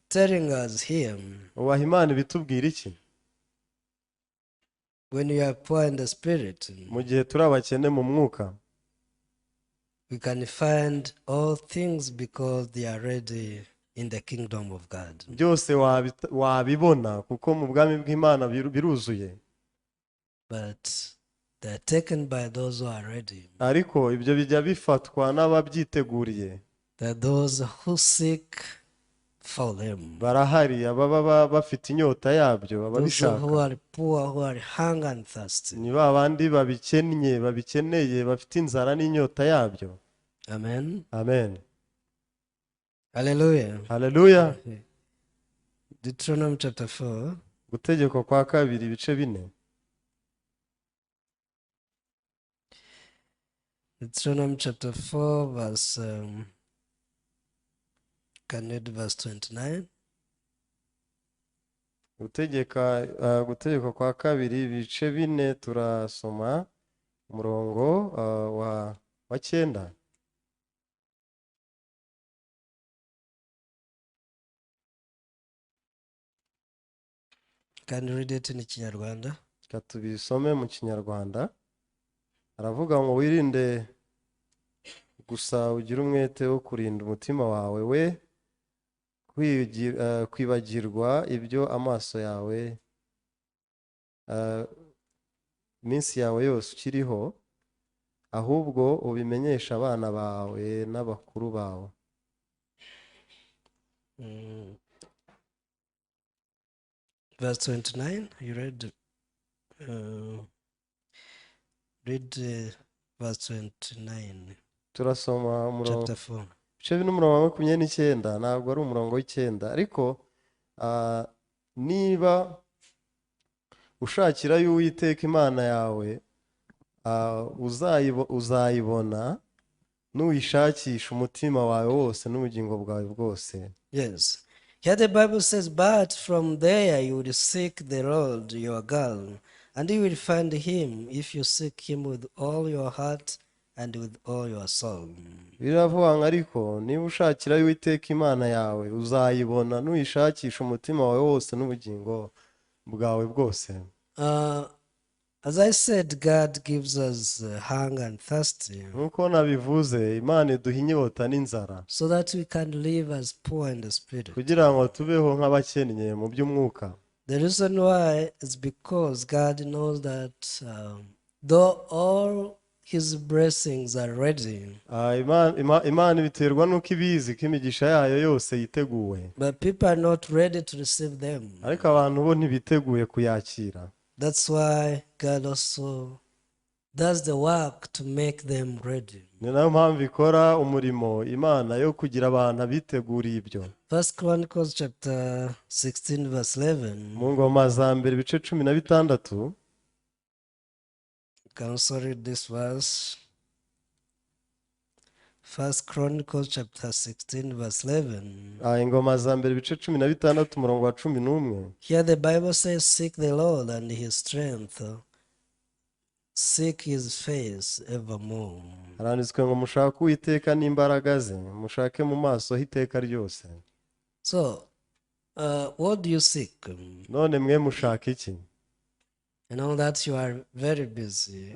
telling us here, Ubaha Imana ibitubwira iki? When you are poor in the spirit, Mu gihe turi abakene mu mwuka, we can find all things because they are ready in the kingdom of God. Byose wabibona kuko mu bwami bw'Imana biruzuye. But they are taken by those who are ready. Ariko ibyo bijya bifatwa n'ababyiteguriye. There are those who seek for them. Barahari ababa bafite inyota yabyo, Those ababishaka. Who are poor, who are hungry and thirsty. Ni ba bandi babikennye babikeneye bafite inzara n'inyota yabyo. Amen. Amen. Hallelujah. Haleluya. Deuteronomy chapter 4. Gutegekwa kwa kabiri ibice 4. Deuteronomy chapter 4, verse, can read verse 29. Gutegekwa kwa kabiri ibice 4 turasoma umurongo wa wa 9. Can you read it in Kinyarwanda? Reka tubisome mu Kinyarwanda. Aravuga ngo wirinde gusa ugire umwete wo kurinda umutima wawe we kwibagirwa ibyo amaso yawe iminsi yawe yose ukiriho, ahubwo ubimenyesha abana bawe n'abakuru bawe. Verse 29, you read, read verse 29. Turasoma umurongo Chapter 4. Ibice bine umurongo wa 29, ntabwo ari umurongo w'icyenda, ariko niba ushakira y'Uwiteka Imana yawe, uzayibona nuyishakisha umutima wawe wose n'ubugingo bwawe bwose. Yes. Here the Bible says, but from there you will seek the Lord your God, and you will find him if you seek him with all your heart and with all your soul. Biravuga ngo ariko niba ushakira Uwiteka Imana yawe uzayibona nuyishakisha umutima wawe wose n'ubugingo bwawe bwose. As I said, God gives us hunger and thirst. Nkuko nabivuze, Imana iduha inyota n'inzara. So that we can live as poor in the spirit. Kugira ngo tubeho nk'abakennye mu by'umwuka. The reason why is because God knows that though all his blessings are ready, Imana ibiterwa nuko ibizi ko imigisha yayo yose yiteguwe. But people are not ready to receive them. Ariko abantu bo ntibiteguye kuyakira. That's why God also does the work to make them ready. Ni nayo mpamvu ikora umurimo Imana yo kugira abantu abiteguriye ibyo. First Chronicles chapter 16 verse 11. Mu ngoma za mbere ibice 16. You can also read this verse. First Chronicles chapter 16 verse 11. Ingoma za mbere ibice 16 umurongo wa 11. Here the Bible says, seek the Lord and his strength, seek his face evermore. Haranditswe ngo mushake Uwiteka n'imbaraga ze, mushake mu maso h'iteka ryose. So, what do you seek? None mwe mushaka iki? I know that you are very busy.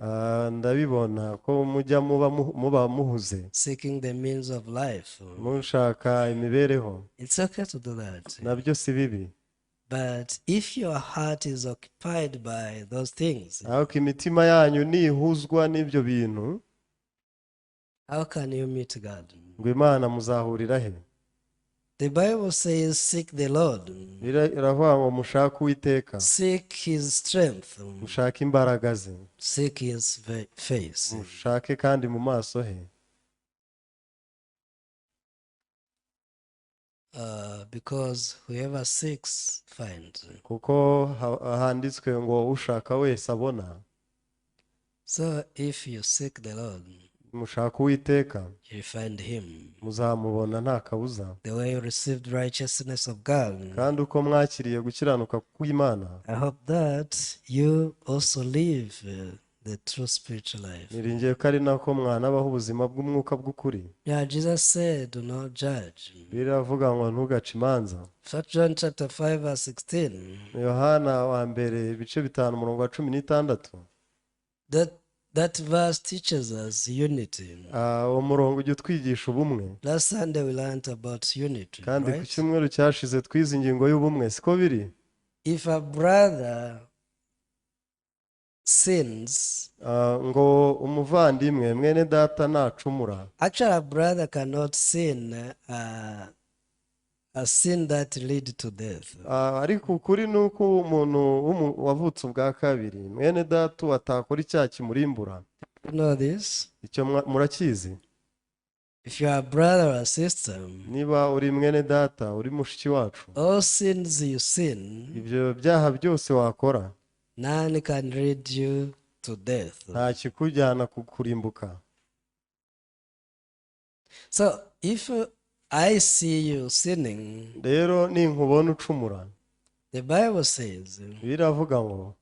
Ndabibona ko mujya muba muhuze. Seeking the means of life. Mushaka imibereho. It's okay to do that. Nabyo si bibi. But if your heart is occupied by those things, ariko imitima yanyu nihuzwa n'ibyo bintu, how can you meet God? Ngo Imana muzahurira he? The Bible says, seek the Lord. Iravuga ngo mushake Uwiteka. Seek his strength. Mushake imbaraga ze. Seek his face. Mushake kandi mu maso he. Because whoever seeks finds. Kuko handitswe ngo ushaka wese abona. So if you seek the Lord, mushaka Uwiteka, you find him. Muzamubona nta kabuza. The way you received righteousness of God. Kandi uko mwakiriye gukiranuka kw'Imana, I hope that you also live the true spiritual life. Niringiye ko ari nako mwanabaho ubuzima bw'umwuka bw'ukuri. Yeah, Jesus said, do not judge. Biravuga ngo ntugace imanza. First John chapter 5 verse 16. Yohana wa mbere ibice 5 umurongo wa 16. That verse teaches us unity. Uwo murongo ujya utwigisha ubumwe. Last Sunday we learned about unity. Kandi ku cyumweru cyashize twize ingingo y'ubumwe, siko biri? If a brother sins, ngo umuvandimwe mwene data nacumura. Actually, a brother cannot sin a sin that lead to death. Ariko ukuri nuko umuntu wavutse ubwa kabiri mwene data atakora icyaha kimurimbura. You know this? Icyo murakizi? If you are a brother or sister, niba uri mwene data uri mushiki wacu, all sins you sin, ibyo byaha byose wakora, none can lead you to death. Nta kikujyana kukurimbuka. So if I see you sinning, rero ninkubona ucumura, the Bible says, biravuga ngo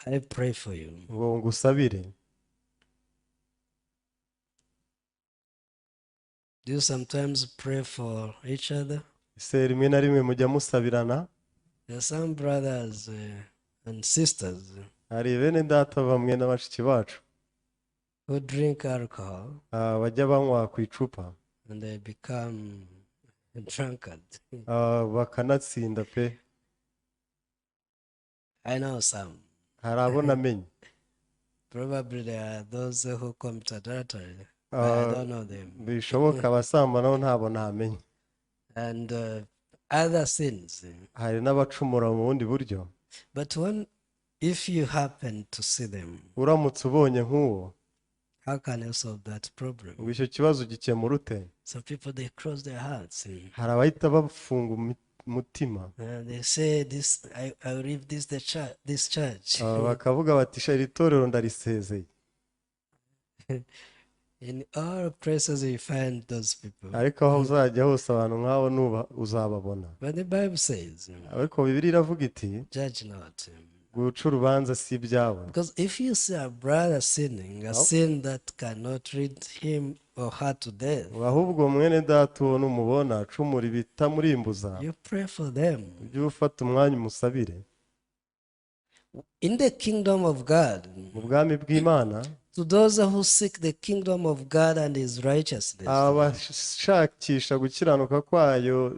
I pray for you. Ngo ngusabire. Do you sometimes pray for each other? Ese rimwe na rimwe mujya musabirana? There are some brothers and sisters Hari bene data bamwe na bashiki bacu who drink alcohol bajya banywa ku icupa and they become drunkard. Bakanatsinda pe. I know some. Hari abo namenye. Probably there are those who commit adultery. I don't know them. Bishoboka abasambana bo ntabo namenye. And other sins. Hari n'abacumura mu bundi buryo. But if you happen to see them, uramutse ubonye nk'uwo, how can you solve that problem? Ngo icyo kibazo gikemura ute? Some people, they cross their hearts. Hari abahita bafunga umutima. They say this, I will leave this, the church, this church. Bakavuga bati sha iri torero ndarisezeye. In all places you find those people. Ariko aho uzajya hose abantu nk'abo nuba uzababona. But the Bible says, ariko Bibiliya iravuga iti, judge not. Guca urubanza si ibyawe. Because if you see a brother sinning, a sin that cannot lead him or her to death, ahubwo mwene data uwo numubona acumura ibitamurimbuza, you pray for them. Ujye ufata umwanya umusabire. In the kingdom of God, mu bwami bw'Imana, to those who seek the kingdom of God and his righteousness, abashakisha gukiranuka kwayo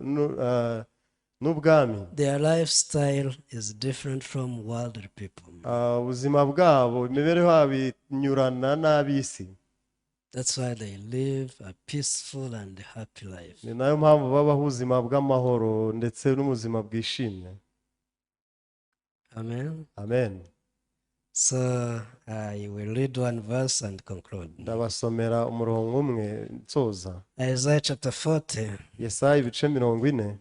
n'ubwami, their lifestyle is different from worldly people. Ubuzima bwabo, imibereho yabo inyurana n'ab'isi. That's why they live a peaceful and happy life. Ni nayo mpamvu babaho ubuzima bw'amahoro ndetse n'ubuzima bwishimye. Amen. Amen. So I will read one verse and conclude. Ndabasomera umurongo umwe nsoza. Isaiah chapter 40. Yesaya ibice 40.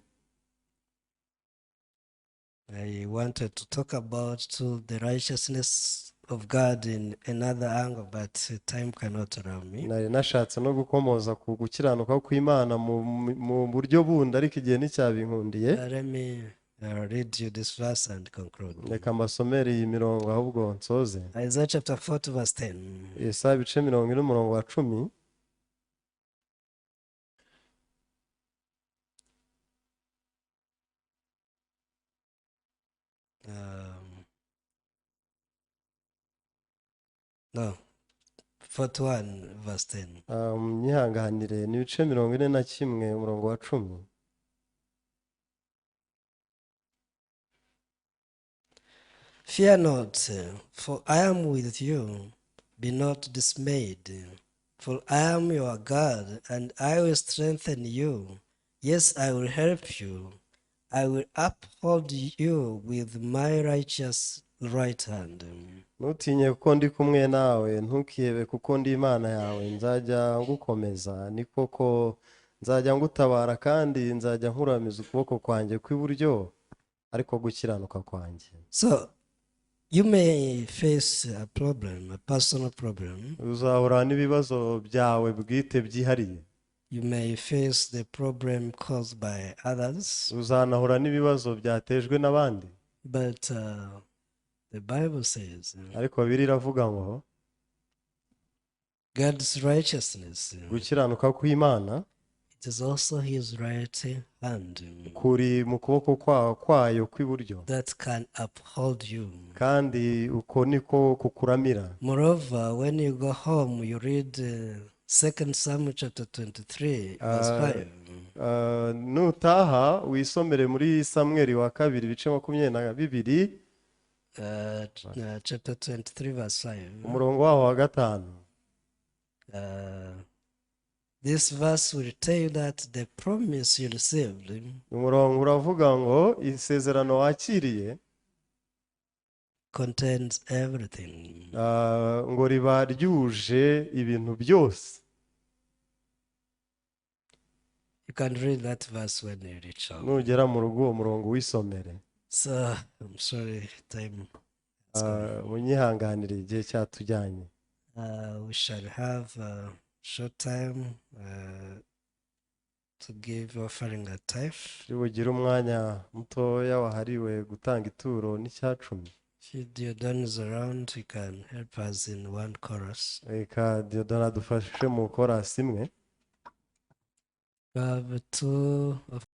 I wanted to talk about to the righteousness of God in another angle, but time cannot allow me. Nari nashatse no gukomoza ku gukiranuka kw'Imana mu buryo bundi, ariko igihe nticyabinkundiye. Let me read you this verse and conclude. Reka mbasomere iyi mirongo ahubwo nsoze. Isaiah chapter 40 verse 10. Yesaya ibice 40 umurongo wa 10. No, 41 verse 10. Myihanganire ni ibice 41 umurongo wa 10. Fear not, for I am with you. Be not dismayed, for I am your God, and I will strengthen you. Yes, I will help you. I will uphold you with my righteous right hand. Ntutinye kuko ndi kumwe nawe, ntukihebe kuko ndi Imana yawe, nzajya ngukomeza, ni koko nzajya ngutabara kandi nzajya nkuramiza ukuboko kwanjye kw'iburyo, ariko gukiranuka kwanjye. So you may face a problem, a personal problem. Uzahura n'ibibazo byawe bwite byihariye. You may face the problem caused by others. Uzanahura n'ibibazo byatejwe n'abandi. But the Bible says, ariko Bibiliya iravuga ngo God's righteousness, gukiranuka kw'Imana, it is also his right hand, kuri mu kuboko kwayo kw'iburyo, that can uphold you. Kandi uko niko kukuramira. Moreover, when you go home, you read 2 Samuel chapter 23 verse 5. Nutaha wisomere muri Samweli wa kabiri ibice 22, chapter 23 verse 5. Umurongo waho wa 5. This verse will tell you that the promise you received, umurongo uravuga ngo isezerano wakiriye, contains everything. Ngo riba ryuje ibintu byose. You can read that verse when you reach home. Nugera mu rugo uwo murongo wisomere. So I'm sorry, time. Munyihanganire igihe cyatujyanye. We shall have a short time to give offering a tithe. Turi umwanya mutoya wahariwe gutanga ituro n'icyacumi. If Diodon is around, he can help us in one chorus. Reka Diodon adufashe mu chorus imwe. We have two of